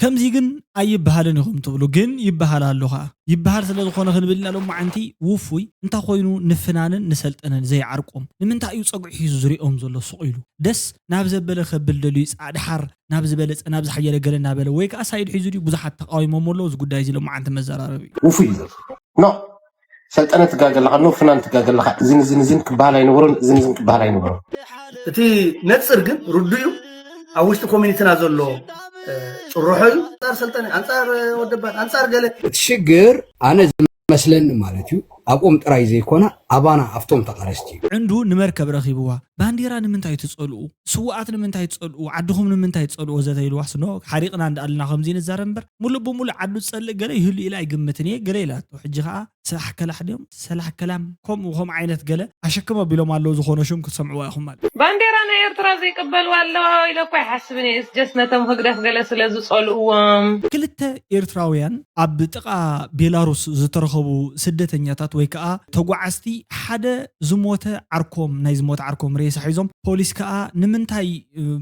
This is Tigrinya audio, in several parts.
ከምዚ ግን ኣይበሃልን ኢኹም ትብሉ፣ ግን ይበሃል ኣሎ ኸዓ። ይበሃል ስለ ዝኾነ ክንብል ኢና ሎማዓንቲ። ውፉይ እንታይ ኮይኑ ንፍናንን ንሰልጠነን ዘይዓርቆም? ንምንታይ እዩ ጸጉዒ ሒዙ ዝሪኦም ዘሎ ሱቕ ኢሉ? ደስ ናብ ዘበለ ከብል ደልዩ፣ ጻዕዳ ሓር ናብ ዝበለጸ፣ ናብ ዝሓየለ ገለ እናበለ፣ ወይ ከኣ ሳይድ ሒዙ ድዩ? ብዙሓት ተቃዊሞም ኣለዉ። እዚ ጉዳይ እዚ ሎማዓንቲ መዘራረቢ እዩ። ውፉይ እዩ ዘሎ። ኖ፣ ሰልጠነ ትጋገ ኣለኻ፣ ኖ፣ ፍናን ትጋገ ኣለኻ። እዝን እዝን እዝን ክበሃል ኣይነበሮን፣ እዝን እዝን ክበሃል ኣይነበሮን። እቲ ነጽር ግን ርዱእ እዩ። ኣብ ውሽጢ ኮሚኒቲና ዘሎ ጭርሖ እዩ። ኣንጻር ሰልጠነ፣ ኣንጻር ወደባን፣ ኣንጻር ገለ። እቲ ሽግር ኣነ ዝመስለኒ ማለት እዩ፣ ኣብኦም ጥራይ ዘይኮነ ኣባና ኣብቶም ተቓለስቲ እዩ። ዕንዱ ንመርከብ ረኺብዋ። ባንዴራ ንምንታይ ትጸልኡ? ስውኣት ንምንታይ ትጸልኡ? ዓድኹም ንምንታይ ትጸልኡ? ወዘተ ኢልዋስ፣ ኖ፣ ሓሪቕና እንዳኣልና ከምዚ ንዛረብ እምበር፣ ሙሉእ ብሙሉእ ዓዱ ዝጸልእ ገለ ይህሉ ኢለ ኣይግምትን እየ። ገለ ኢላቶ። ሕጂ ኸኣ ሰላሕ ከላሕ ድዮም? ሰላሕ ከላም፣ ከምኡ ከምኡ ዓይነት ገለ ኣሸክም ኣቢሎም ኣለዉ። ዝኾነ ሽም ክትሰምዕዋ ኢኹም ማለት። ባንዴራ ናይ ኤርትራ ዘይቅበልዋ ኣለዋ ኢለ እኮ ኣይሓስብን እየ። It's just ነቶም ህግደፍ ገለ ስለ ዝጸልእዎም። ክልተ ኤርትራውያን ኣብ ጥቓ ቤላሩስ ዝተረኸቡ ስደተኛታት ወይ ከኣ ተጓዓዝቲ ሓደ ዝሞተ ዓርኮም፣ ናይ ዝሞተ ዓርኮም ሬሳ ሒዞም፣ ፖሊስ ከኣ ንምንታይ፣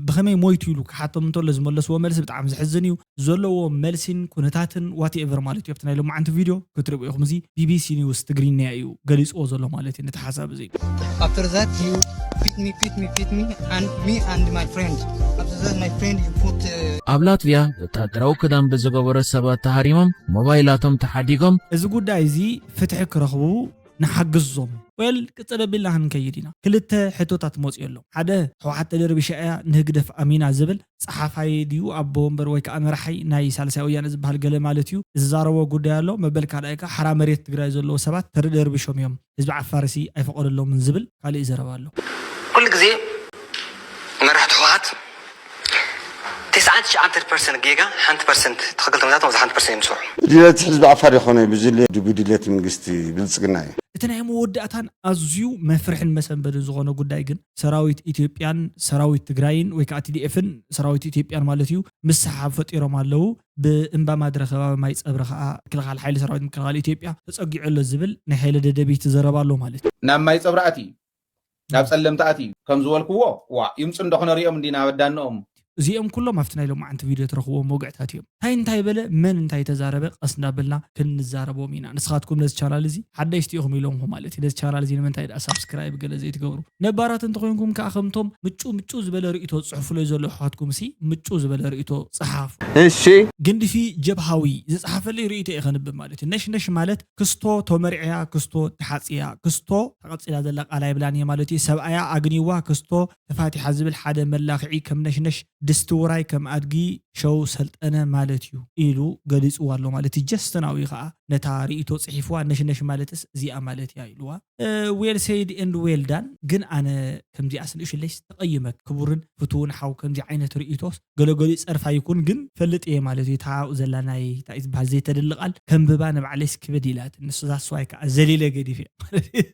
ብኸመይ ሞይቱ ኢሉ ክሓቶም እንተሎ ዝመለስዎ መልሲ ብጣዕሚ ዘሕዝን እዩ። ዘለዎ መልሲን ኩነታትን ዋትኤቨር ማለት እዩ። ኣብቲ ናይ ሎማዓንቲ ቪድዮ ክትርእዩ ኢኹም። እዚ ቢቢሲ ኒውስ ትግርኛ እዩ ገሊፅዎ ዘሎ ማለት እዩ ነቲ ሓሳብ እዚ። After that, you beat me, beat me, beat me, and me and my friend. After that, my friend, you put. Uh, ኣብ ላትቪያ ወታደራዊ ክዳን ብዝገበሩ ሰባት ተሃሪሞም ሞባይላቶም ተሓዲጎም። እዚ ጉዳይ እዚ ፍትሒ ክረኽቡ ንሓግዞም። ወል ቅጽል ኣቢልና ክንከይድ ኢና። ክልተ ሕቶታት መጽዮሎም። ሓደ፣ ህወሓት ተደርቢሻ እያ ንህግደፍ ኣሚና ዝብል ጸሓፋይ ድዩ ኣቦ ወንበር ወይ ከዓ መራሓይ ናይ ሳልሳይ ወያነ ዝበሃል ገለ ማለት እዩ። ዝዛረቦ ጉዳይ ኣሎ። መበል ካልኣይ ከዓ ሓራ መሬት ትግራይ ዘለዉ ሰባት ተደርቢሾም እዮም፣ ህዝቢ ዓፋርሲ ኣይፈቐደሎምን ዝብል ካሊእ ዘረባ ኣሎ። ኩሉ ግዜ መራሕቲ ህወሓት ተስዓን ትሽዓተን ፐርሰንት ጌጋ፣ ሓንቲ ፐርሰንት ትኽክል ተመዛቶ፣ ሓንቲ ፐርሰንት እዮም ዝሰርሑ። ድሌት ህዝቢ ዓፋር ይኾነ ብዝድሌት ብድሌት መንግስቲ ብልፅግና እዩ። እቲ ናይ መወዳእታን ኣዝዩ መፍርሕን መሰንበድን ዝኾነ ጉዳይ ግን ሰራዊት ኢትዮጵያን ሰራዊት ትግራይን ወይ ከዓ ቲዲኤፍን ሰራዊት ኢትዮጵያን ማለት እዩ ምስሕሓብ ፈጢሮም ኣለዉ። ብእምባ ማድረ ከባቢ ማይ ፀብረ ከዓ ምክልኻል ሓይሊ ሰራዊት ምክልኻል ኢትዮጵያ ተፀጊዑ ኣሎ ዝብል ናይ ሓይለ ደደቢት ዘረባ ኣሎ ማለት እዩ። ናብ ማይ ፀብረ ኣትዩ ናብ ጸለምቲ ኣትዩ ከም ዝበልክዎ ዋ ይምጹ እንዶ ክነሪኦም እንዲና ኣበዳንኦም። እዚኦም ኩሎም ኣብቲ ናይ ሎማዓንቲ ቪድዮ ትረኽብዎም መውግዕታት እዮም። እንታይ እንታይ በለ መን እንታይ ተዛረበ ቀስ እንዳበልና ክንዛረቦም ኢና። ንስኻትኩም ነዚ ቻናል እዚ ሓደሽቲ ኢኹም ኢሎምኹም ማለት እዩ። ነዚ ቻናል እዚ ንምንታይ ደኣ ሳብስክራይብ ገለ ዘይትገብሩ? ነባራት እንተኾይንኩም ከዓ ከምቶም ምጩ ምጩ ዝበለ ርእይቶ ዝጽሕፉለይ ዘሎ ኣሕዋትኩም ሲ ምጩ ዝበለ ርእይቶ ጸሓፉ። እሺ። ግንድፊ ጀብሃዊ ዝጸሓፈለይ ርእይቶ እየ ከንብብ ማለት እዩ። ነሽነሽ ማለት ክስቶ ተመርዕያ ክስቶ ተሓጽያ ክስቶ ተቐጺላ ዘላ ቃል ኣይብላን እየ ማለት እዩ። ሰብኣያ ኣግንይዋ ክስቶ ተፋቲሓ ዝብል ሓደ መላኽዒ ከም ነሽነሽ ድስቲ ውራይ ከም ኣድጊ ሸው ሰልጠነ ማለት እዩ ኢሉ ገሊጽዋ ኣሎ ማለት እዩ። ጀስትናዊ ከዓ ነታ ርእይቶ ጽሒፍዋ ነሽነሽ ማለትስ እዚኣ ማለት እያ ኢልዋ። Well said and well done። ግን ኣነ ከምዚኣስ ንእሽለይስ ተቐይመ ክቡርን ፍትውን ሓው ከምዚ ዓይነት ርእይቶስ ገለገሊኡ ጸርፋ ይኩን ግን ፈልጥ እየ ማለት እዩ። እታ ኣብኡ ዘላ ናይ እንታይ ዝበሃል ዘይተድሊ ቃል ከንብባ ንባዕለይስ ክብድ ኢላትኒ። ንሱ that's why ከዓ ዘሊለ ገዲፈያ ማለት እዩ።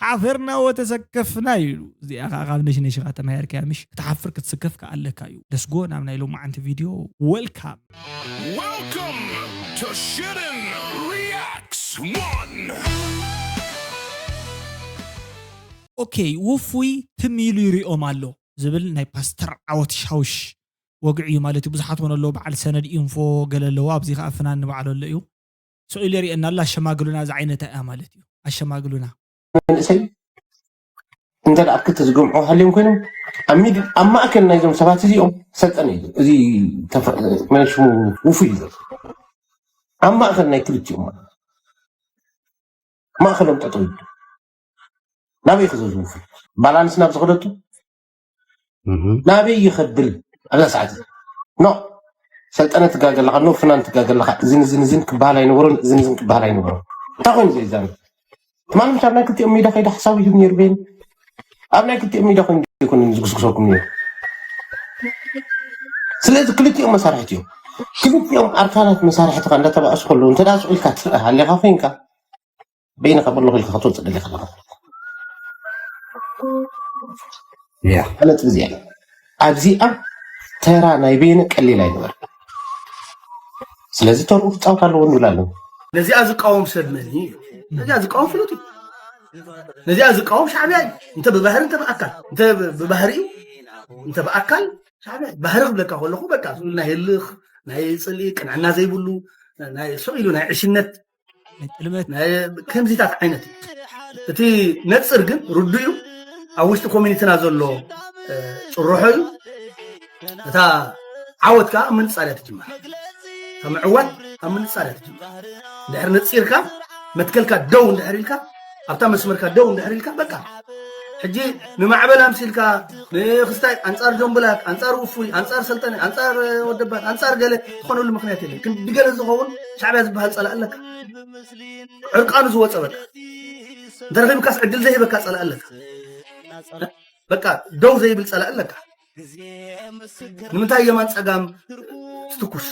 ሓፈርና ወተሰከፍና ኢሉ። እዚኣ ከዓ ካብ ነሽነሽ ኢኻ ተማሂርካያ ምሽ? ክትሓፍር ክትስከፍ ከዓ ኣለካ እዩ። ደስጎ ናብ ናይ ሎማዓንቲ ቪድዮ ወልካም። Welcome to Shitten Reacts one. ኦኬ ውፉይ ትም ኢሉ ይሪኦም ኣሎ ዝብል ናይ ፓስተር ዓወት ሻውሽ ወግዒ እዩ ማለት እዩ። ብዙሓት እውን ኣለዉ በዓል ሰነድ ኢንፎ ገለ ኣለዉ ኣብዚ ከዓ ፍናን ንባዕሉ ኣሎ እዩ። ስቕ ኢሉ የርእየና ኣሎ ኣሸማግሉና እዚ ዓይነታ እያ ማለት እዩ ኣሸማግሉና። መንእሰይ እንተ ደኣ ክልተ ዝገምዑ ሃልዮም ኮይኖም ኣብ ሚድ ኣብ ማእከል ናይዞም ሰባት እዚኦም ሰልጠነ እዩ እዚ ተፈ- መን ሽሙ ውፉይ እዩ ዘሎ ኣብ ማእከል ናይ ክልቲኦም ማለት ማእከሎም ጠጠው ይብል ናበይ ክዘዝውፉ ባላንስ ናብ ዝኸደቱ ናበይ ይኸብል ኣብዛ ሰዓት ኖ ሰልጠነ ትጋገ ኣለኻ ኖ ፍናን ትጋገ ኣለኻ እዝን እዝን እዝን ክበሃል ኣይነበሮን እዝን እዝን ክበሃል ኣይነበሮን እንታይ ኮይኑ ዘይዛረብ ትማሊ ምሽ ኣብ ናይ ክልቲኦም ሜዳ ከይደ ሓሳቡ ይህብ ነይሩ በይኑ ኣብ ናይ ክልቲኦም ሜዳ ኮይኑ ዘይኮነ ዝጉስጉሰኩም ነይሩ ስለዚ ክልቲኦም መሳርሕቲ እዮም ክልቲኦም ኣርካናት መሳርሕትኻ እንዳተባእሱ ከለዉ እንተ ስቕ ኢልካ ትርኢ ሃሊኻ ኮይንካ በይንኻ በሎ ኢልካ ክትወፅእ ደሊኻ ኣለኻ ያ ነጥብ እዚኣ ኣብዚኣ ተራ ናይ በይነ ቀሊል ኣይነበረ ስለዚ ተርኡ ክፃወት ኣለዎ ንብል ኣለዉ ነዚኣ ዝቃወም ሰብ መን እዩ ነዚኣ ዝቃወም ፍሉጥ እዩ ነዚኣ ዝቃወም ሻዕብያ እዩ እንተ ብባህሪ እንተ ብኣካል እንተ ብባህሪ እዩ እንተ ብኣካል ሻዕብያ እዩ ባህሪ ክብለካ ከለኹ በቃ ናይ ህልኽ ናይ ጽልኢ ቅንዕና ዘይብሉ ናይ ስቕ ኢሉ ናይ ዕሽነት ከምዚታት ዓይነት እዩ። እቲ ነጽር ግን ርዱ እዩ። ኣብ ውሽጢ ኮሚኒቲና ዘሎ ጭርሖ እዩ። እታ ዓወት ከዓ ኣብ ምንጻር እያ ትጅመር። እታ ምዕዋት ኣብ ምንጻር እያ ትጅመር። እንድሕር ነጺርካ፣ መትከልካ ደው እንድሕር ኢልካ፣ ኣብታ መስመርካ ደው እንድሕር ኢልካ፣ በቃ ሕጂ ንማዕበል ኣምሲልካ ንክስታይ ኣንጻር ጆምብላክ፣ ኣንጻር ውፉይ፣ ኣንጻር ሰልጠነ፣ ኣንጻር ወደባት፣ ኣንጻር ገለ ትኾነሉ ምክንያት የለን። ክንዲ ገለ ዝኸውን ሻዕብያ ዝበሃል ጸላእ ኣለካ። ዕርቃኑ ዝወጸ በቃ እንተረኺብካስ ዕድል ዘይህበካ ጸላእ ኣለካ። በቃ ደው ዘይብል ጸላእ ኣለካ። ንምንታይ የማን ጸጋም ትትኩስ?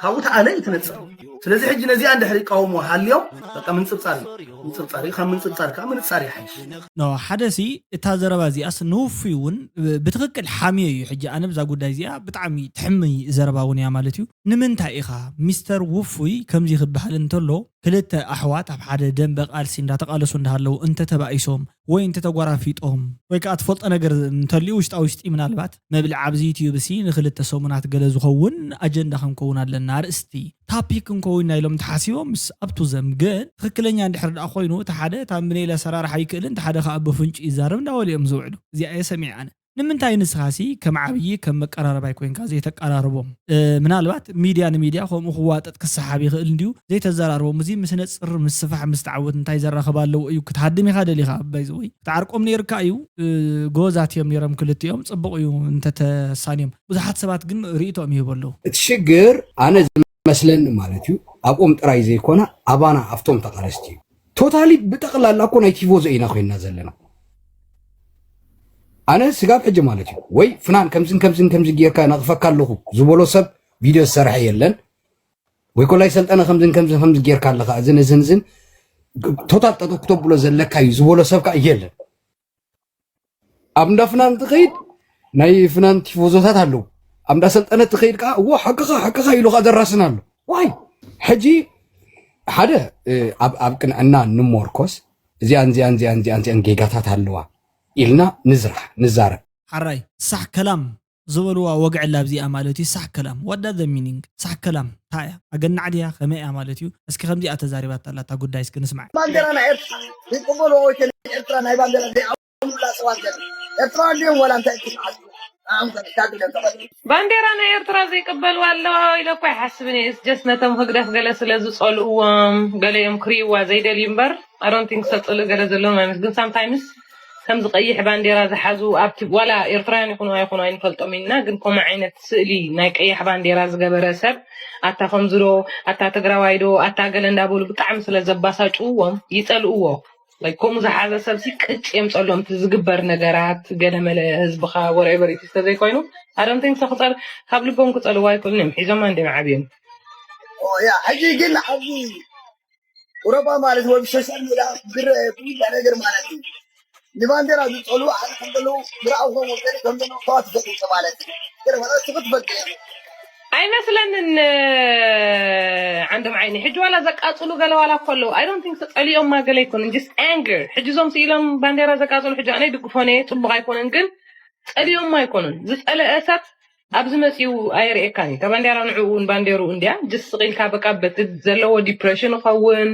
ካብኡ ተኣለ እዩ ትነጽር። ስለዚ ሕጂ ነዚኣ እንድሕር ይቃወሞ ሃልዮም በቃ ምንጽብጻር እዩ። ምንጽብጻር እዩ። ካብ ምንጽብጻር ከዓ ምንጻር ይሓይሽ። ኖ ሓደ ሲ እታ ዘረባ እዚኣስ ንውፉይ እውን ብትኽክል ሓምዮ እዩ። ሕጂ ኣነ ብዛ ጉዳይ እዚኣ ብጣዕሚ ትሕምይ ዘረባ እውን እያ ማለት እዩ። ንምንታይ ኢኻ ሚስተር ውፉይ ከምዚ ክበሃል እንተሎ ክልተ ኣሕዋት ኣብ ሓደ ደንበ ቃልሲ እንዳተቃለሱ እንዳሃለዉ እንተተባኢሶም ወይ እንተተጓራፊጦም ወይ ከዓ ትፈልጦ ነገር እንተልዩ ውሽጣ ውሽጢ ምናልባት መብልዕ ኣብዚ ዩትዩብ ሲ ንክልተ ሰሙናት ገለ ዝኸውን ኣጀንዳ ክንከውን ኣለና ኣርእስቲ ታፒክ ክንከውን ኢና ኢሎም ተሓሲቦምስ ኣብቱ ዘም ግን ትኽክለኛ እንድሕር ደኣ ኮይኑ እቲ ሓደ ታምብኔል ኣሰራርሓ ይክእልን እቲ ሓደ ከዓ ብፍንጩ ይዛረብ እንዳበሉ እዮም ዝውዕሉ። እዚኣ እየ ሰሚዐ ኣነ። ንምንታይ ንስኻሲ ከም ዓብዪ ከም መቀራረባይ ኮይንካ ዘይተቀራርቦም? ምናልባት ሚድያ ንሚድያ ከምኡ ክዋጠጥ ክሰሓብ ይኽእል እንድዩ ዘይተዘራርቦም። እዚ ምስ ነፅር ምስ ስፋሕ ምስ ተዓወት እንታይ ዘራኽብ ኣለዎ እዩ ክትሃድም ኢኻ ደሊኻ ባይዘወይ ክትዓርቆም ነይርካ እዩ። ጎዛት እዮም ነይሮም ክልቲኦም ፅቡቅ እዩ እንተተሳንዮም። ብዙሓት ሰባት ግን ርእይቶኦም ይህቡ ኣለዉ። እቲ ሽግር ኣነ ዝመስለኒ ማለት እዩ ኣብኦም ጥራይ ዘይኮነ ኣባና ኣብቶም ተቃለስቲ እዩ። ቶታሊ ብጠቕላላ እኮ ናይ ቲፎዞ ኢና ኮይንና ዘለና። ኣነ ስጋብ ሕጂ ማለት እዩ ወይ ፍናን ከምዝን ከምዝን ከምዚ ጌርካ ነቕፈካ ኣለኹ ዝበሎ ሰብ ቪድዮ ዝሰርሐ የለን። ወይ ኮላይ ሰልጠነ ከምዝን ከምዝን ከምዚ ጌርካ ኣለኻ እዝን እዝን እዝን ቶታል ጠጠው ክተብሎ ዘለካ እዩ ዝበሎ ሰብ ከዓ የለን። ኣብ እንዳ ፍናን ትኸይድ ናይ ፍናን ቲፎዞታት ኣለዉ። ኣብ እንዳ ሰልጠነ ትኸይድ ከዓ እዎ ሓቅኻ ሓቅኻ ኢሉ ከዓ ዘራስን ኣሎ። ዋይ ሕጂ ሓደ ኣብ ቅንዕና ንሞርኮስ እዚኣን እዚኣን እዚኣን እዚኣን እዚኣን ጌጋታት ኣለዋ ኢልና ንዝራሕ ንዛረብ። ሓራይ ሳሕ ከላም ዝበልዋ ወግዕላ ኣብዚኣ ማለት እዩ። ሳሕ ከላም what does the meaning ሳሕ ከላም እንታይ እያ? ኣገናዕ ድያ? ከመይ እያ ማለት እዩ? እስኪ ከምዚኣ ተዛሪባታ ኣላ እታ ጉዳይ እስኪ ንስማዕ። ባንዴራ ናይ ኤርትራ ዘይቅበሉ ወይ ከ ናይ ኤርትራ ናይ ባንዴራ ዘይኣምኑላ ሰባት ገለ ኤርትራ እንዲዮም ዋላ እንታይ ትስዓሉ ንዓም ከ እንታይ ትብሎም ተቐበሉ። ባንዴራ ናይ ኤርትራ ዘይቅበልዋ ኣለዋ ኢለ እኮ ኣይሓስብን እየ። It's just ነቶም ህግደፍ ገለ ስለ ዝጸልእዎም ገለ እዮም ክርእይዋ ዘይደልዩ እምበር I don't think ሰጽልእ ገለ ዘለዎም ኣይመስል ግን sometimes ከምዚ ቀይሕ ባንዴራ ዝሓዙ ኣብቲ ዋላ ኤርትራውያን ይኹኑ ኣይኹኑ ኣይንፈልጦም ኢና ግን ከምኡ ዓይነት ስእሊ ናይ ቀይሕ ባንዴራ ዝገበረ ሰብ ኣታ ከምዚ ዶ ኣታ ትግራዋይ ዶ ኣታ ገለ እንዳበሉ ብጣዕሚ ስለ ዘባሳጭውዎም ይጸልእዎ like ከምኡ ዝሓዘ ሰብ ሲ ቅጭ እዮም ጸልኦም እቲ ዝግበር ነገራት ገለመለ ህዝብኻ whatever it is ተዘይኮይኑ I don't think so ክጸል ካብ ልቦም ክጸልዋ ኣይክእሉን እዮም ሒዞማ እንዲም ዓብዮም ያ ሕጂ ግን ኣብዚ ቁረባ ማለት ወይ ብሶሻል ሚዲያ ዝረአ ኩላ ነገር ማለት እዩ። ንባንዴራ ዝፀሉ ዓለም ከለዉ ምርኣው ከም ወገን ከም ዘለዉ ከዋ ትፈልጥ ማለት እዩ። ገለ ማለት ትኽት ትፈልጥ እያ። ኣይመስለንን ዓንዶም ዓይኒ ሕጂ ዋላ ዘቃፅሉ ገለ ዋላ እኮ ኣለዉ I don't think ጸሊኦማ ገለ ኣይኮኑን just anger ሕጂ ዞም ስኢሎም ባንዴራ ዘቃፅሉ ሕጂ ኣነ ይድግፎን እየ ፅቡቅ ኣይኮነን ግን ጸሊኦማ ኣይኮኑን ዝጸለአ ሰብ ኣብዚ መጺኡ ኣየርእየካን እዩ። እታ ባንዴራ ንዕኡ እውን ባንዴርኡ እንድያ። ጅስ ስቕ ኢልካ በቃ በቲ ዘለዎ ዲፕረሽን ይኸውን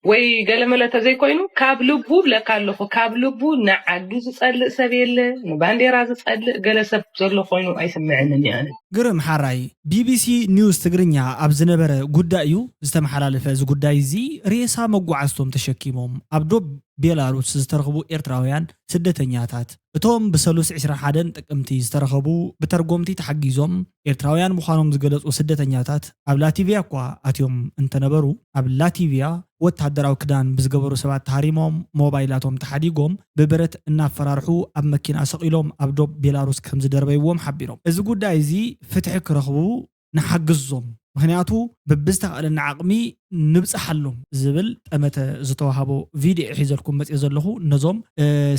ወይ ገለመለ ተዘይኮይኑ ካብ ልቡ ብለካ ኣለኹ ካብ ልቡ ንዓዱ ዝጸልእ ሰብ የለ ንባንዴራ ዝጸልእ ገለ ሰብ ዘሎ ኮይኑ ኣይስምዐንን እዩ ኣነ። ግርም ሓራይ ቢቢሲ ኒውስ ትግርኛ ኣብ ዝነበረ ጉዳይ እዩ ዝተመሓላለፈ። እዚ ጉዳይ እዚ ሬሳ መጓዓዝቶም ተሸኪሞም ኣብ ዶብ ቤላሩስ ዝተረኽቡ ኤርትራውያን ስደተኛታት እቶም ብሰሉስ ዕስራን ሓደን ጥቅምቲ ዝተረኸቡ ብተርጎምቲ ተሓጊዞም ኤርትራውያን ምዃኖም ዝገለጹ ስደተኛታት ኣብ ላቲቪያ እኳ ኣትዮም እንተነበሩ ኣብ ላቲቪያ ወታደራዊ ክዳን ብዝገበሩ ሰባት ተሃሪሞም ሞባይላቶም ተሓዲጎም ብብረት እናፈራርሑ ኣብ መኪና ሰቒሎም ኣብ ዶብ ቤላሩስ ከም ዝደርበይዎም ሓቢሮም። እዚ ጉዳይ እዚ ፍትሒ ክረኽቡ ንሓግዞም ምኽንያቱ በብዝተኽእለና ዓቕሚ ንብፅሓሎም ዝብል ጠመተ ዝተዋሃቦ ቪድዮ ሒዘልኩም መፅእ ዘለኹ። ነዞም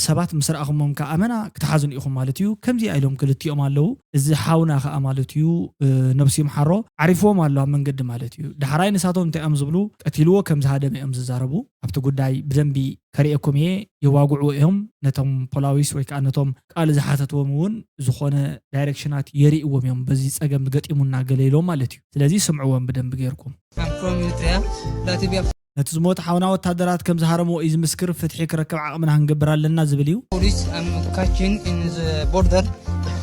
ሰባት ምስ ረኣኹሞም ከኣ ኣመና ክትሓዝኑ ኢኹም ማለት እዩ። ከምዚ ኢሎም ክልቲኦም ኣለዉ። እዚ ሓውና ከኣ ማለት እዩ ነብሱ ይምሓሮ ዓሪፍዎም ኣሎ ኣብ መንገዲ ማለት እዩ። ዳሕራይ ንሳቶም እንታይ እዮም ዝብሉ? ቀቲልዎ ከም ዝሃደመ እዮም ዝዛረቡ። ኣብቲ ጉዳይ ብደንቢ ከርእየኩም እየ። የዋግዕዎ እዮም። ነቶም ፖላዊስ ወይ ከዓ ነቶም ቃል ዝሓተትዎም እውን ዝኾነ ዳይሬክሽናት የርእዎም እዮም። በዚ ፀገም ገጢሙና ገለ ኢሎም ማለት እዩ። ስለዚ ስምዕዎም ብደንቢ ገይርኩም። I'm from Eritrea, Latvia. ነቲ ዝሞተ ሓውና ወታደራት ከም ዝሃረምዎ እዩ ዝምስክር። ፍትሒ ክረክብ ዓቕምና ክንገብር ኣለና ዝብል እዩ። Police, I'm catching in the border.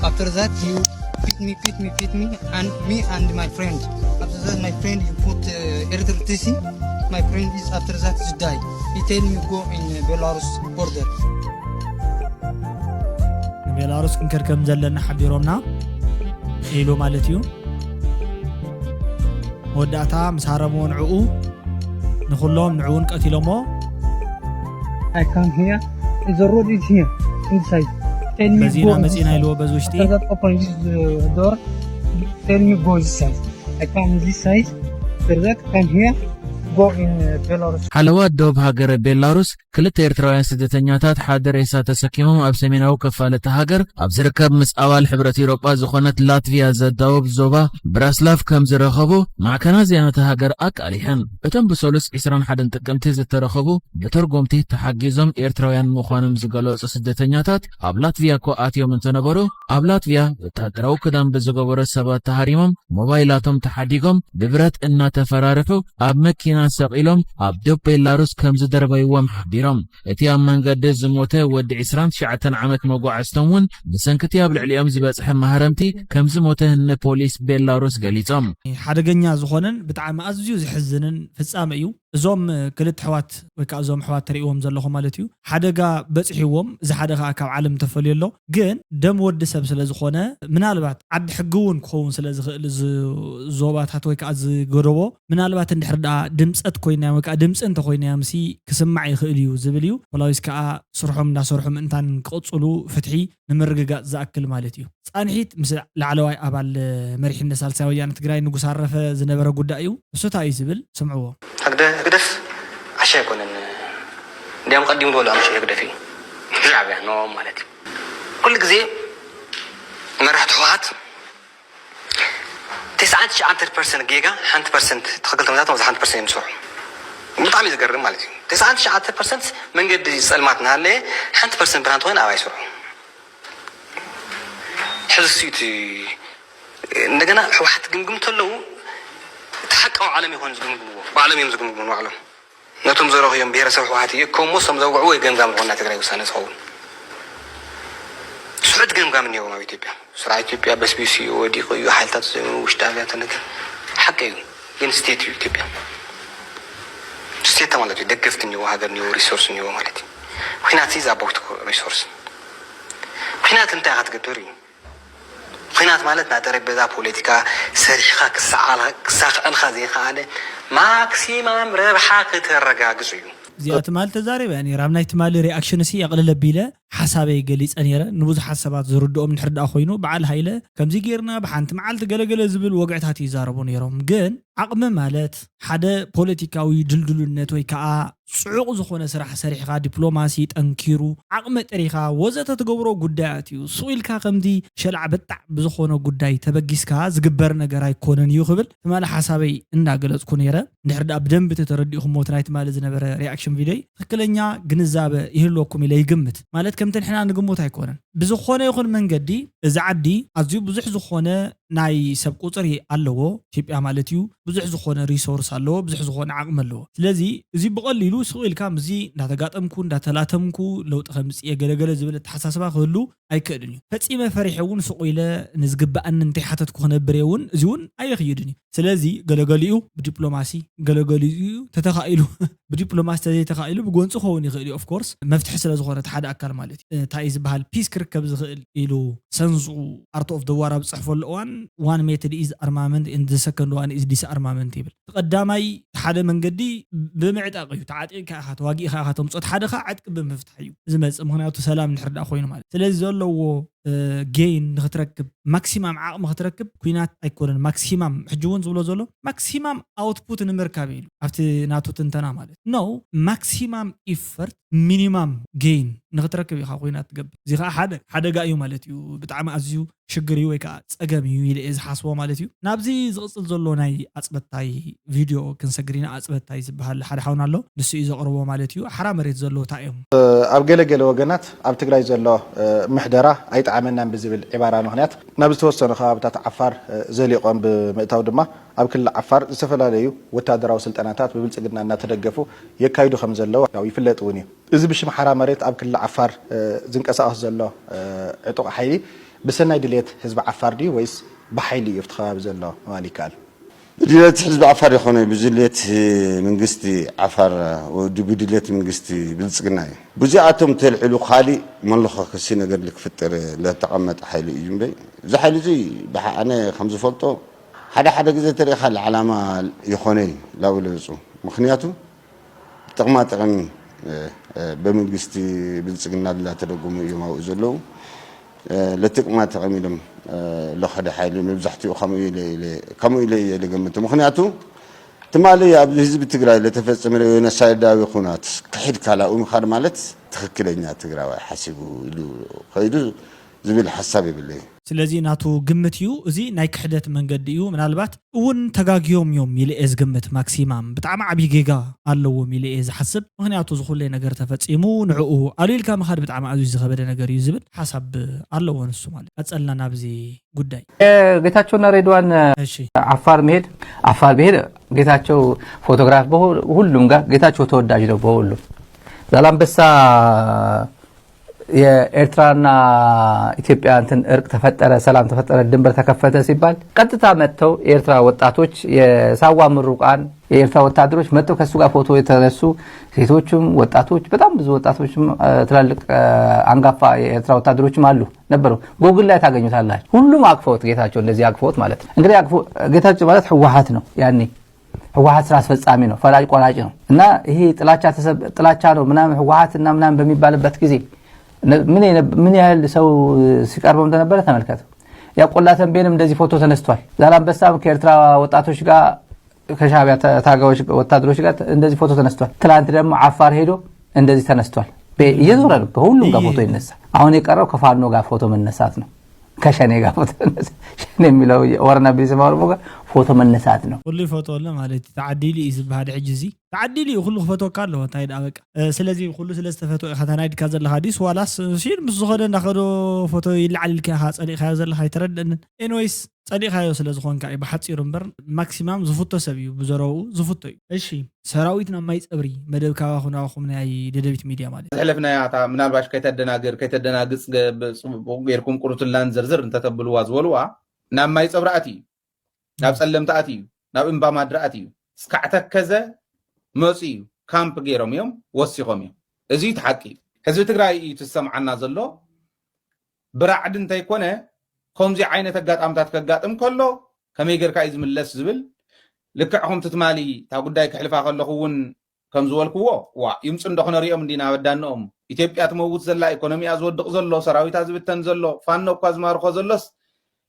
After that, you beat me, beat me, beat me, and me and my friend. After that, my friend, you put uh, Eritrea T C. My friend is after that is die. He tell me go in uh, Belarus border. ንቤላሩስ ክንከድ ከም ዘለና ሓቢሮምና ኢሉ ማለት እዩ። መወዳእታ ምስ ሃረምዎ ንዕኡ ንኹሎም ንዕውን ቀቲሎሞ። I come here. The road is here. Inside. Tell me በዚና go መጺና inside. ኢልዎ በዚ ውሽጢ። After that, open this uh, door. Tell me go this side. I come this side. After that, come here. Go in uh, Belarus. ሓለዋ ዶብ ሃገረ ቤላሩስ ክልተ ኤርትራውያን ስደተኛታት ሓደ ሬሳ ተሰኪሞም ኣብ ሰሜናዊ ክፋል እታ ሃገር ኣብ ዝርከብ ምስ ኣባል ሕብረት ኤውሮጳ ዝኾነት ላትቪያ ዘዳውብ ዞባ ብራስላቭ ከም ዝረኸቡ ማዕከናት ዜና እታ ሃገር ኣቃሊሐን። እቶም ብሰሉስ ዕስራን ሓደን ጥቅምቲ ዝተረኸቡ ብተርጎምቲ ተሓጊዞም ኤርትራውያን ምዃኖም ዝገለጹ ስደተኛታት ኣብ ላትቪያ እኳ ኣትዮም እንተነበሩ፣ ኣብ ላትቪያ ወታደራዊ ክዳን ብዝገበሩ ሰባት ተሃሪሞም፣ ሞባይላቶም ተሓዲጎም፣ ብብረት እናተፈራርሑ ኣብ መኪና ሰቒሎም ኣብ ዶብ ቤላሩስ ከም ዝደርበይዎም ሓቢሮም። እቲ ኣብ መንገዲ ዝሞተ ወዲ ዕስራን ትሽዓተን ዓመት መጓዕዝቶም እውን ብሰንኪ እቲ ኣብ ልዕሊኦም ዝበጽሐ ማህረምቲ ከም ዝሞተ ንፖሊስ ቤላሩስ ገሊጾም። ሓደገኛ ዝኾነን ብጣዕሚ ኣዝዩ ዘሕዝንን ፍጻመ እዩ። እዞም ክልተ ኣሕዋት ወይ ከዓ እዞም ኣሕዋት ትርእይዎም ዘለኹም ማለት እዩ፣ ሓደጋ በጺሕዎም፣ እዚ ሓደ ከዓ ካብ ዓለም ተፈልዩ ኣሎ። ግን ደም ወዲ ሰብ ስለ ዝኾነ፣ ምናልባት ዓዲ ሕጊ እውን ክኸውን ስለ ዝኽእል፣ እዚ ዞባታት ወይ ከዓ እዚ ጎደቦ፣ ምናልባት እንድሕር ደኣ ድምጸት ኮይናዮም ወይ ከዓ ድምጺ እንተኾይናዮም ሲ ክስማዕ ይኽእል እዩ ዝብል እዩ። ፖላዊስ ከዓ ስርሖም እንዳሰርሑ ምእንታን ክቕጽሉ ፍትሒ ንምርግጋጽ ዝኣክል ማለት እዩ። ጻንሒት ምስ ላዕለዋይ ኣባል መሪሕነት ሳልሳይ ወያነ ትግራይ ንጉስ ኣረፈ ዝነበረ ጉዳይ እዩ። እሱ እንታይ እዩ ዝብል? ስምዕዎ። ህግደ-፣ ህግደፍ ዓሻ ኣይኮነን። እንዲያም ቀዲሙ ዝበሉ ኣምሽ ህግደፍ እዩ። ሻዕብያ ኖ ማለት እዩ። ኩሉ ግዜ መራሕቲ ህወሓት ተስዓን ትሽዓተ ፐርሰንት ጌጋ፣ ሓንቲ ፐርሰንት ትኽክል ተመዛቶም፣ እዚ ሓንቲ ፐርሰንት እዮም ዝሰርሑ። ብጣዕሚ እዩ ዝገርም ማለት እዩ። ተስዓን ትሽዓተ ፐርሰንት መንገዲ ጸልማት እናሃለየ፣ ሓንቲ ፐርሰንት ብርሃን ተኾይኑ ኣባይ ይሰርሑ። ሕዚ እሱ እቲ እንደገና ህወሓት ግምግም እንተለዉ፣ እቲ ሓቃዊ ዓለም ይኾኑ ዝግምግምዎ፣ ባዕሎም እዮም ዝግምግሙ ንባዕሎም። ነቶም ዘረኽዮም ብሄረሰብ ህወሓት ይእከቡ እሞ፣ እሶም ዘውግዕዎ ወይ ገምጋም ዝኾና ትግራይ ውሳነ ዝኸውን። ስሑት ገምጋም እኒአዎም ኣብ ኢትዮጵያ። ስርዓት ኢትዮጵያ በስቢሱ እዩ፣ ወዲቑ እዩ፣ ሓይልታት ውሽጢ ኣብያተ ነገር። ሓቂ እዩ፣ ግን ስቴት እዩ ኢትዮጵያ። ስቴት ማለት እዩ፣ ደገፍቲ እኒአዎ፣ ሃገር እኒአዎ፣ ሪሶርስ እኒአዎ ማለት እዩ። ኲናት is about ሪሶርስ። ኲናት እንታይ ኢኻ ትገብር እዩ? ኲናት ማለት ናይ ጠረጴዛ ፖለቲካ ሰሪሕኻ ክሰዓል-፣ ክሳኽዐልካ ዘይከኣለ ማክሲማም ረብሓ ክተረጋግጽ እዩ። እዚኣ ትማሊ ተዛሪበ እያ ነይረ። ኣብ ናይ ትማሊ ሪኣክሽን ሲ የቕልል ኣቢለ ሓሳበይ ገሊጸ ነይረ። ንብዙሓት ሰባት ዝርድኦም እንድሕር ደኣ ኮይኑ፣ በዓል ሃይለ ከምዚ ጌርና ብሓንቲ መዓልቲ ገለገለ ዝብል ወግዕታት ይዛረቡ ነይሮም። ግን ዓቕሚ ማለት ሓደ ፖለቲካዊ ድልድሉነት ወይ ከዓ ጽዑቕ ዝኾነ ስራሕ ሰሪሕኻ፣ ዲፕሎማሲ ጠንኪሩ፣ ዓቕሚ ጥሪኻ ወዘተ ትገብሮ ጉዳያት እዩ። ሱቕ ኢልካ ከምዚ ሸላዕ በጣዕ ብዝኾነ ጉዳይ ተበጊስካ ዝግበር ነገር ኣይኮነን እዩ ክብል ትማሊ ሓሳበይ እንዳገለጽኩ ነይረ። እንድሕር ደኣ ብደንቢ ተተረዲእኹሞ እቲ ናይ ትማሊ ዝነበረ ሪኣክሽን ቪድዮይ ትኽክለኛ ግንዛበ ይህልወኩም ኢለ ይግምት። ማለት ከምቲ ንሕና ንግምት ኣይኮነን። ብዝኾነ ይኹን መንገዲ እዚ ዓዲ ኣዝዩ ብዙሕ ዝኾነ ናይ ሰብ ቁጽሪ ኣለዎ። ኢትዮጵያ ማለት እዩ ብዙሕ ዝኾነ ሪሶርስ ኣለዎ፣ ብዙሕ ዝኾነ ዓቕሚ ኣለዎ። ስለዚ እዚ ብቐሊሉ ስቕ ኢልካ ምስዚ እንዳተጋጠምኩ እንዳተላተምኩ ለውጢ ከምጽእ እየ ገለገለ ዝብል ኣተሓሳስባ ክህሉ ኣይክእልን እዩ። ፈጺመ ፈሪሐ እውን ስቕ ኢለ ንዝግበኣኒ እንተይሓተትኩ ክነብር እየ እውን፣ እዚ እውን ኣየኽይድን እዩ። ስለዚ ገለገሊኡ ብዲፕሎማሲ፣ ገለገሊኡ ተተኻኢሉ ብዲፕሎማሲ ተዘይተኻኢሉ ብጎንፂ ክኸውን ይኽእል እዩ። ኦፍኮርስ መፍትሒ ስለ ዝኾነ እቲ ሓደ ኣካል ማለት እዩ። እንታይ እዩ ዝበሃል? ፒስ ክርከብ ዝኽእል ኢሉ ሰንዙ ኣርት ኦፍ ደዋር ኣብ ዝፅሕፈሉ እዋን one method is armament and the second one is disarmament ይብል። እቲ ቀዳማይ እቲ ሓደ መንገዲ ብምዕጣቕ እዩ። ተዓጢቕካ ኢኻ፣ ተዋጊእካ ኢኻ ተምፅኦ። እቲ ሓደ ከዓ ዕጥቂ ብምፍታሕ እዩ ዝመፅእ። ምኽንያቱ ሰላም እንድሕር ደኣ ኮይኑ ማለት። ስለዚ ዘለዎ ጌይን ንክትረክብ፣ ማክሲማም ዓቕሚ ክትረክብ፣ ኩናት ኣይኮነን ማክሲማም። ሕጂ እውን ዝብሎ ዘሎ ማክሲማም ኣውትፑት ንምርካብ እዩ ኢሉ ኣብቲ ናቱ ትንተና ማለት ነው። ማክሲማም ኢፈርት ሚኒማም ጌይን ንክትረክብ ኢኻ ኩናት ትገብር። እዚ ከዓ ሓደ ሓደጋ እዩ ማለት እዩ። ብጣዕሚ ኣዝዩ ሽግር እዩ ወይ ከዓ ፀገም እዩ ኢለ እየ ዝሓስቦ ማለት እዩ። ናብዚ ዝቕፅል ዘሎ ናይ ኣፅበታይ ቪድዮ ክንሰግር ኢና። ኣፅበታይ ዝበሃል ሓደ ሓውና ኣሎ፣ ንሱ እዩ ዘቕርቦ ማለት እዩ። ሓራ መሬት ዘለዉ እንታይ እዮም? ኣብ ገለ ገለ ወገናት ኣብ ትግራይ ዘሎ ምሕደራ ኣይጠዓመናን ብዝብል ዕባራ ምኽንያት ናብ ዝተወሰኑ ከባብታት ዓፋር ዘሊቖም ብምእታው ድማ ኣብ ክልል ዓፋር ዝተፈላለዩ ወታደራዊ ስልጠናታት ብብልፅግና እናተደገፉ የካይዱ ከም ዘለዉ ያው ይፍለጥ እውን እዩ። እዚ ብሽም ሓራ መሬት ኣብ ክልል ዓፋር ዝንቀሳቐስ ዘሎ ዕጡቕ ሓይሊ ብሰናይ ድልየት ህዝቢ ዓፋር ድዩ ወይስ ብሓይሊ እዩ ኣብቲ ከባቢ ዘሎ ምባል ይከኣል? ድልየት ህዝቢ ዓፋር ይኾነ ብድልየት መንግስቲ ዓፋር ወዲ ብድልየት መንግስቲ ብልፅግና እዩ። ብዚኣቶም ተልዕሉ ካሊእ መለኸኸሲ ነገር ልክፍጠር ለተቐመጠ ሓይሊ እዩ እምበይ፣ እዚ ሓይሊ እዚ ብሓ-፣ ኣነ ከም ዝፈልጦ ሓደ ሓደ ግዜ ተሪእኻ ለዓላማ ይኾነ እዩ ላው ለብፁ። ምኽንያቱ ጥቕማ ጥቕሚ በመንግስቲ ብልፅግና ላተደጎሙ እዮም ኣብኡ ዘለዉ። ለጥቕማ ጥቕሚ ኢሎም ለኸደ ሓይሊ መብዛሕትኡ ከምኡ ኢለ ኢለ ከምኡ ኢለ እየ ልገምት። ምኽንያቱ ትማሊ ኣብ ህዝቢ ትግራይ ለተፈጸመ ዮኖሳይዳዊ ኩናት ክሒድካ ላኡ ምኻድ ማለት ትኽክለኛ ትግራዋይ ሓሲቡ ኢሉ ከይዱ ዝብል ሓሳብ የብለይ። ስለዚ ናቱ ግምት እዩ። እዚ ናይ ክሕደት መንገዲ እዩ። ምናልባት እውን ተጋግዮም እዮም ኢለ እየ ዝግምት። ማክሲማም ብጣዕሚ ዓብዪ ጌጋ ኣለዎም ኢለ እየ ዝሓስብ። ምኽንያቱ ዝኹለይ ነገር ተፈጺሙ ንዕኡ ኣልኢልካ ምኻድ ብጣዕሚ ኣዝዩ ዝኸበደ ነገር እዩ ዝብል ሓሳብ ኣለዎ ንሱ ማለት። ቀጸልና ናብዚ ጉዳይ። ጌታቸውና ሬድዋን እሺ። ዓፋር መሄድ፣ ዓፋር ብሄድ ጌታቸው ፎቶግራፍ በሁ-፣ ሁሉም ጋር ጌታቸው ተወዳጅ ነው በሁሉም። ዛላምበሳ የኤርትራና ኢትዮጵያ እንትን እርቅ ተፈጠረ፣ ሰላም ተፈጠረ፣ ድንበር ተከፈተ ሲባል ቀጥታ መጥተው የኤርትራ ወጣቶች፣ የሳዋ ምሩቃን የኤርትራ ወታደሮች መጥተው ከሱ ጋር ፎቶ የተነሱ ሴቶችም ወጣቶች፣ በጣም ብዙ ወጣቶችም፣ እ፣ ትላልቅ፣ እ፣ አንጋፋ የኤርትራ ወታደሮችም አሉ ነበሩ። ጎግል ላይ ታገኙታላችሁ። ሁሉም አቅፈውት ጌታቸው እንደዚህ አቅፈውት ማለት ነው። እንግዲህ አቅፎ-፣ ጌታቸው ማለት ህወሓት ነው ያኔ። ህወሓት ስራ አስፈጻሚ ነው፣ ፈላጭ ቆራጭ ነው። እና ይሄ ጥላቻ ተሰብ-፣ ጥላቻ ነው ምናምን ህወሓት እና ምናምን በሚባልበት ጊዜ ነ-፣ ምን የነ-፣ ምን ያህል ሰው ሲቀርበው እንደነበረ ተመልከቱ። ያ ቆላ ተንቤንም እንደዚህ ፎቶ ተነስቷል። ዛላምበሳም ከኤርትራ ወጣቶች ጋር፣ ከሻዕቢያ ተ-፣ ታጋዮች ወታደሮች ጋር እንደዚህ ፎቶ ተነስቷል። ትላንት ደግሞ አፋር ሄዶ እንደዚህ ተነስቷል። በ-፣ እየዞረ ነው፣ ከሁሉም ጋር ፎቶ ይነሳል። አሁን የቀረው ከፋኖ ጋር ፎቶ መነሳት ነው። ከሸኔ ጋር ፎቶ መነሳት። ሸኔ የሚለው የኦሮና ቢሊስ ማወር ጋር ፎቶ መነሳት ነው። ኩሉ ይፈትዎ ኣሎ ማለት እዩ። ተዓዲሉ እዩ ዝበሃል ሕጂ እዚ። ተዓዲሉ እዩ፣ ኩሉ ክፈትወካ ኣለዎ። እንታይ ደኣ በቃ። እ፣ ስለዚ ኩሉ ስለ ዝተፈትወ ኢኻ ተናዲድካ ዘለኻ ድዩስ ዋላስ ሲል ምስ ዝኾነ እንዳኸዶ ፎቶ ይለዓል ኢልካ ኢኻ ጸሊእካዮ ዘለኻ ኣይተረድአንን። ኤኒዌይስ፣ ጸሊእካዮ ስለ ዝኾንካ እዩ ብሓጺሩ እምበር፣ ማክሲማም ዝፍቶ ሰብ እዩ፣ ብዘረብኡ ዝፍቶ እዩ። እሺ፣ ሰራዊት ናብ ማይ ጸብሪ መደብ ካባኹም ናባኹም ናይ ደደቢት ሚድያ ማለት እዩ። ዝሕለፍናያ እታ ምናልባሽ ከይተደናግር፣ ከይተደናግጽ ገ-፣ ብ-፣ ጽቡቕ ጌርኩም ቁርትላን ዝርዝር እንተተብልዋ ዝበልዋ፣ ናብ ማይ ጸብሪ ኣትዩ እዩ፣ ናብ ጸለምቲ ኣትዩ እዩ፣ ናብ እምባ ማድሪ ኣትዩ እዩ። እስካዕ ተከዘ መጺኡ እዩ፣ ካምፕ ገይሮም እዮም፣ ወሲኾም እዮም። እዚ እቲ ሓቂ እዩ። ህዝቢ ትግራይ እዩ እቲ ዝሰምዓና ዘሎ። ብራዕዲ እንተይኮነ፣ ከምዚ ዓይነት ኣጋጣምታት ከጋጥም ከሎ ከመይ ጌርካ እዩ ዝምለስ ዝብል፣ ልክዕ ከምቲ ትማሊ እታ ጉዳይ ክሕልፋ ከለኹ እውን ከም ዝበልክዎ፣ ዋ፣ ይምፁ እንዶ ክነሪኦም እንዲና ኣብ ኣዳንኦም። ኢትዮጵያ ትመውት ዘላ፣ ኢኮኖሚኣ ዝወድቕ ዘሎ፣ ሰራዊታ ዝብተን ዘሎ፣ ፋኖ እኳ ዝማርኾ ዘሎስ፣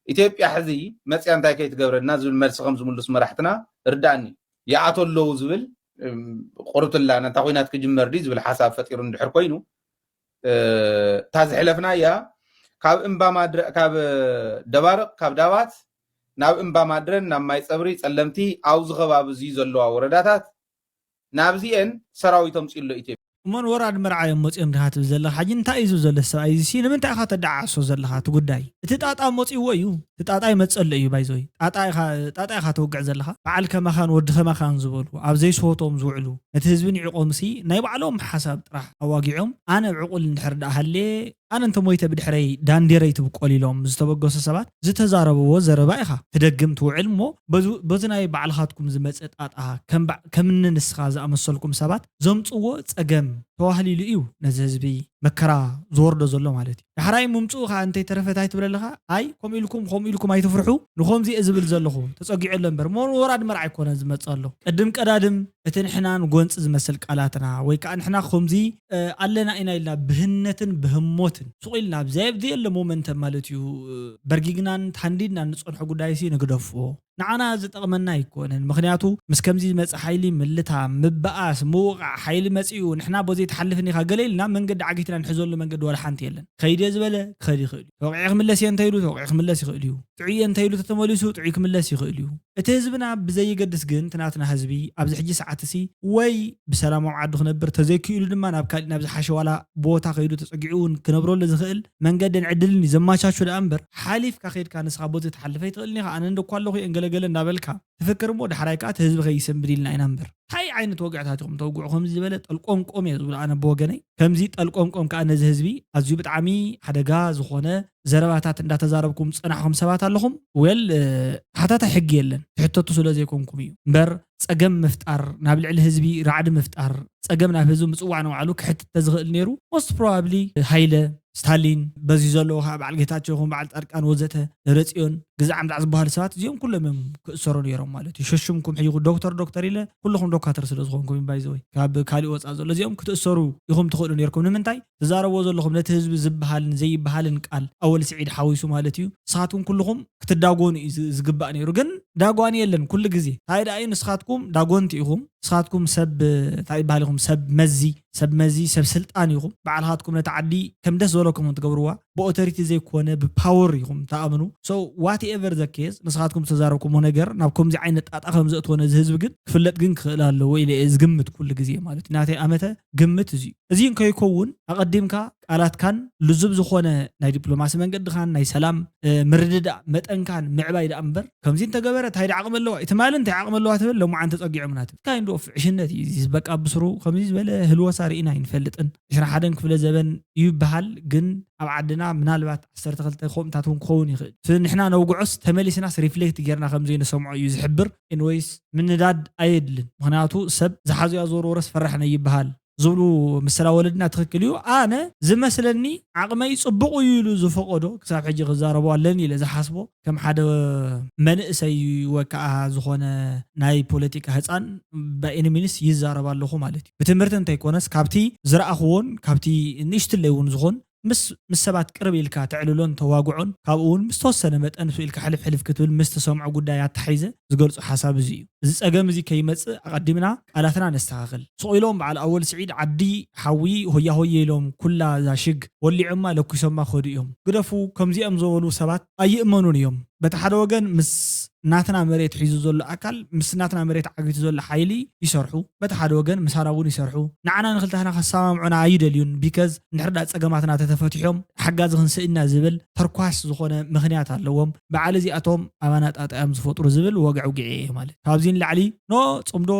ኢትዮጵያ ሕዚ መፅያ እንታይ ከይትገብረልና ዝብል መልሲ ከም ዝምልሱ መራሕትና ርዳእኒ። ይኣቶ ኣለዉ ዝብል፣ እም፣ ቁርትላ ነታ ኲናት ክጅመር ድዩ ዝብል ሓሳብ ፈጢሩ እንድሕር ኮይኑ፣ እ፣ እታ ዝሕለፍናያ ካብ እምባ ማድረ-፣ ካብ ደባርቕ፣ ካብ ዳባት ናብ እምባ ማድረን ናብ ማይ ጸብሪ ጸለምቲ ኣብዚ ከባቢ እዚ ዘለዋ ወረዳታት ናብዚኤን ሰራዊት ኣምጺኡ ኣሎ ኢትዮጵያ። እሞን ወራድ መርዓ እዮም መጺኦም ድኻ ትብል ዘለኻ። ሕጂ እንታይ እዩ ዝብል ዘሎ ሰብኣይ እዚ ሲ? ንምንታይ ኢኻ ተደዓዕሶ ዘለኻ እቲ ጉዳይ? እቲ ጣጣ መጺእዎ እዩ። እቲ ጣጣ ይመጸሉ እዩ ባይዘወይ። ጣጣ ኢኻ፣ ጣጣ ኢኻ ተውግዕ ዘለኻ። በዓል ከማኻን ወዲ ከማኻን ዝበሉ ኣብ ዘይስሆቶም ዝውዕሉ ነቲ ህዝቢ ንዒቖም ሲ ናይ ባዕሎም ሓሳብ ጥራሕ ኣዋጊዖም ኣነ ዕቑል እንድሕር ደኣ ሃልየ ኣነ እንተ ሞይተ ብድሕረይ ዳንዴረይ ትብቆል ኢሎም ዝተበገሱ ሰባት ዝተዛረብዎ ዘረባ ኢኻ ትደግም ትውዕል እሞ በዙ-፣ በዚ ናይ ባዕልኻትኩም ዝመጸ ጣጣ ከም ባ-፣ ከምኒ ንስኻ ዝኣመሰልኩም ሰባት ዘምጽዎ ጸገም ተዋህሊሉ እዩ ነዚ ህዝቢ መከራ ዝወርዶ ዘሎ ማለት እዩ። ዳሕራይ ምምፅኡ ከዓ እንተይተረፈ እንታይ ትብለለኻ? ኣይ ከምኡ ኢልኩም ከምኡ ኢልኩም ኣይትፍርሑ፣ ንኸምዚ እየ ዝብል ዘለኹ፣ ተፀጊዑ ኣሎ እምበር ሞር ወራድ መርዓ ኣይኮነን ዝመፅእ ኣሎ። ቅድም ቀዳድም እቲ ንሕናን ጎንፂ ዝመስል ቃላትና ወይ ከዓ ንሕና ከምዚ ኣለና ኢና ኢልና ብህነትን ብህሞትን ሱቕ ኢልና ኣብዘየለ ሞመንተም ማለት እዩ በርጊግናን ተሃንዲድናን ንፀንሖ ጉዳይ ሲ ንግደፎ። ንዓና ዝጠቕመና ኣይኮነን። ምኽንያቱ ምስ ከምዚ ዝመጽእ ሓይሊ ምልታ፣ ምብኣስ፣ ምውቓዕ፣ ሓይሊ መጺኡ ንሕና በዚ ትሓልፍን ኢኻ ገለ ኢልና መንገዲ ዓጊትና ንሕዘሉ መንገዲ ዋላ ሓንቲ የለን። ከይደ ዝበለ ክኸድ ይኽእል እዩ። ተወቂዐ ክምለስ እየ እንተኢሉ ተወቂዑ ክምለስ ይኽእል እዩ። ጥዑይ እየ እንተኢሉ ተተመሊሱ ጥዑይ ክምለስ ይኽእል እዩ። እቲ ህዝብና ብዘይገድስ ግን እቲ ናትና ህዝቢ ኣብዚ ሕጂ ሰዓት ሲ ወይ ብሰላማዊ ዓዱ ክነብር ተዘይክኢሉ ድማ ናብ ካሊእ ናብ ዝሓሸ ዋላ ቦታ ከይዱ ተጸጊዑ እውን ክነብረሉ ዝኽእል መንገድን ዕድልን እዩ ዘማቻቹ ደኣ እምበር ሓሊፍካ ከይድካ ንስኻ ቦቲ ትሓልፍ ኣይትኽእልን ኢኻ። ኣነ እንደኳ ኣለኹ እየን ገለገለ እንዳበልካ ትፍክር እሞ ዳሕራይ ከዓ እቲ ህዝቢ ከይሰንብድ ኢልና ኢና እምበር። እንታይ ዓይነት ወግዕታት ኢኹም ተውግዑ? ከምዚ ዝበለ ጠልቆምቆም እየ ዝብሎ ኣነ ብወገነይ። ከምዚ ጠልቆምቆም ከዓ ነዚ ህዝቢ ኣዝዩ ብጣዕሚ ሓደጋ ዝኾነ ዘረባታት እንዳተዛረብኩም ዝጸናሕኹም ሰባት ኣለኹም። ዌል ሓታታይ ሕጊ የለን ትሕተቱ ስለ ዘይኮንኩም እዩ እምበር ጸገም ምፍጣር ናብ ልዕሊ ህዝቢ ራዕዲ ምፍጣር ጸገም ናብ ህዝቢ ምጽዋዕ ንባዕሉ ክሕትት ተዝኽእል ነይሩ። ሞስት ፕሮባብሊ ሃይለ ስታሊን በዚ ዘለዎ ከዓ በዓል ጌታቸው ይኹን በዓል ጻድቃን ወዘተ ደብረጽዮን ግዛዕ ምዛዕ ዝበሃሉ ሰባት እዚኦም ኩሎም እዮም ክእሰሩ ነይሮም ማለት እዩ። ሸሽምኩም ሕይኹ ዶክተር ዶክተር ኢለ ኩልኹም ዶካተር ስለ ዝኾንኩም ባይዘወይ ካብ ካሊእ ወፃእ ዘሎ እዚኦም ክትእሰሩ ኢኹም ትኽእሉ ነይርኩም። ንምንታይ ትዛረብዎ ዘለኹም ነቲ ህዝቢ ዝበሃልን ዘይበሃልን ቃል ኣወል ስዒድ ሓዊሱ ማለት እዩ። ንስኻትኩም ኩልኹም ክትዳጎኑ እዩ ዝ- ዝግባእ ነይሩ። ግን ዳጓኒ የለን። ኩሉ ግዜ እንታይ ደኣ እዩ ንስኻትኩም ዳጎንቲ ኢኹም። ንስኻትኩም ሰብ እንታይ ይበሃል ኢኹም ሰብ መዚ ሰብ መዚ ሰብ ስልጣን ኢኹም። ባዕልኻትኩም ነቲ ዓዲ ከም ደስ ዝበለኩም ትገብርዋ ብኦቶሪቲ ዘይኮነ ብፓወር ኢኹም ተኣምኑ። So whatever the case ንስኻትኩም ዝተዛረብኩሞ ነገር ናብ ከምዚ ዓይነት ጣጣ ከም ዘእትዎ ነዚ ህዝቢ ግን ክፍለጥ ግን ክኽእል ኣለዎ ኢለ እየ ዝግምት ኩሉ ግዜ ማለት እዩ። ናተይ ኣመተ ግምት እዚ እዩ። እዚ እንከይከውን ኣቐዲምካ ቃላትካን ልዙብ ዝኾነ ናይ ዲፕሎማሲ መንገድኻን ናይ ሰላም ምርድዳእ መጠንካን ምዕባይ ደኣ እምበር ከምዚ እንተገበረ እንታይ ዓቕሚ ኣለዋ ትማሊ እንታይ ዓቕሚ ኣለዋ ትብል ሎማዓንቲ ጸጊዖም ናት kind of ዕሽነት እዩ እዚ በቃ ብስሩ ከምዚ ዝበለ ህልወሳ ርኢና ኣይንፈልጥን። ዕስራ ሓደን ክፍለ ዘበን እዩ ይበሃል ግን ኣብ ዓድና ምናልባት ዓሰርተ ክልተ ከምኡታት እውን ክኸውን ይኽእል እቲ ንሕና ነውግዖስ ተመሊስናስ ሪፍሌክት ጌርና ከም ዘይንሰምዖ እዩ ዝሕብር። Anyways ምንዳድ ኣየድልን ምኽንያቱ ሰብ ዝሓዙያ ዝወርወረስ ፈራሕ ነይ ይበሃል ዝብሉ ምስላ ወለድና ትኽክል እዩ። ኣነ ዝመስለኒ ዓቕመይ ጽቡቕ እዩ ኢሉ ዝፈቐዶ ክሳብ ሕጂ ክዛረቦ ኣለኒ ኢለ ዝሓስቦ ከም ሓደ መንእሰይ ወይ ከዓ ዝኾነ ናይ ፖለቲካ ህፃን by any means ይዛረብ ኣለኹ ማለት እዩ። ብትምህርቲ እንተይኮነስ ካብቲ ዝረኣኽዎን ካብቲ ንእሽትለይ እውን ዝኾን ምስ ምስ ሰባት ቅርብ ኢልካ ተዕልሎን ተዋግዖን ካብኡ እውን ምስ ተወሰነ መጠን ስኢልካ ሕልፍ ሕልፍ ክትብል ምስ ተሰምዖ ጉዳይ ኣተሓይዘ ዝገልጾ ሓሳብ እዚ እዩ። እዚ ጸገም እዚ ከይመጽእ ኣቐዲምና ቃላትና ነስተኻኽል። ስቕ ኢሎም በዓል ኣወል ስዒድ ዓዲ ሓዊ ሆያ ሆየ ኢሎም ኩላ እዛ ሽግ ወሊዖማ ለኩሶማ ክኸዱ እዮም። ግደፉ ከምዚኦም ዝበሉ ሰባት ኣይእመኑን እዮም። በቲ ሓደ ወገን ምስ ናትና መሬት ሒዙ ዘሎ ኣካል ምስ ናትና መሬት ዓጊቱ ዘሎ ሓይሊ ይሰርሑ፣ በቲ ሓደ ወገን ምሳና እውን ይሰርሑ። ንዓና ንክልታህና ከሰማምዑና ኣይደልዩን። ቢከዝ እንድሕር ዳ ጸገማትና ተተፈቲሖም ሓጋዚ ክንስእና ዝብል ተርኳስ ዝኾነ ምኽንያት ኣለዎም። በዓል እዚኣቶም ኣባና ጣጣ እዮም ዝፈጥሩ ዝብል ወግዒ ውግዒ እየ ማለት። ካብዚ ንላዕሊ ኖ ጽምዶ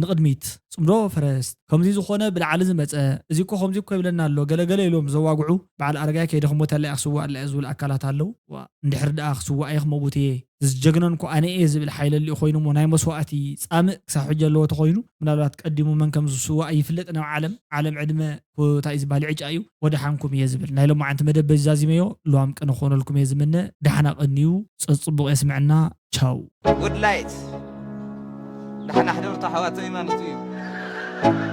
ንቕድሚት ጽምዶ ፈረስት ከምዚ ዝኾነ ብላዕሊ ዝመፀ እዚ እኮ ከምዚ እኮ ይብለና ኣሎ ገለገለ ኢሎም ዘዋግዑ በዓል ኣረጋይ ከይደ ክሞተላ እያ ክስዋእ ኣላ እያ ዝብሉ ኣካላት ኣለዉ። ዋ እንድሕር ደኣ ክስዋእ እየ ክመውት እየ ዝጀግነን እኮ ኣነ እየ ዝብል ሓይለ ኣሊኡ ኮይኑ እሞ ናይ መስዋእቲ ፃምእ ክሳብ ሕጂ ኣለዎ ተኮይኑ ምናልባት ቀዲሙ መን ከም ዝስዋእ ይፍለጥ ናብ ዓለም ዓለም ዕድመ ኮታ እዩ ዝበሃል ዕጫ እዩ ወደ ሓንኩም እየ ዝብል ናይ ሎማዓንቲ መደብ በዚ ዛዚመዮ ልዋም ቅነ ክኾነልኩም እየ ዝምነ። ዳሕና ቀንዩ ፀፅቡቕ የስምዐና። ቻው። ጉድ ላይት ዳሕና ሕደርቶ ሓዋተይ ማለት እዩ።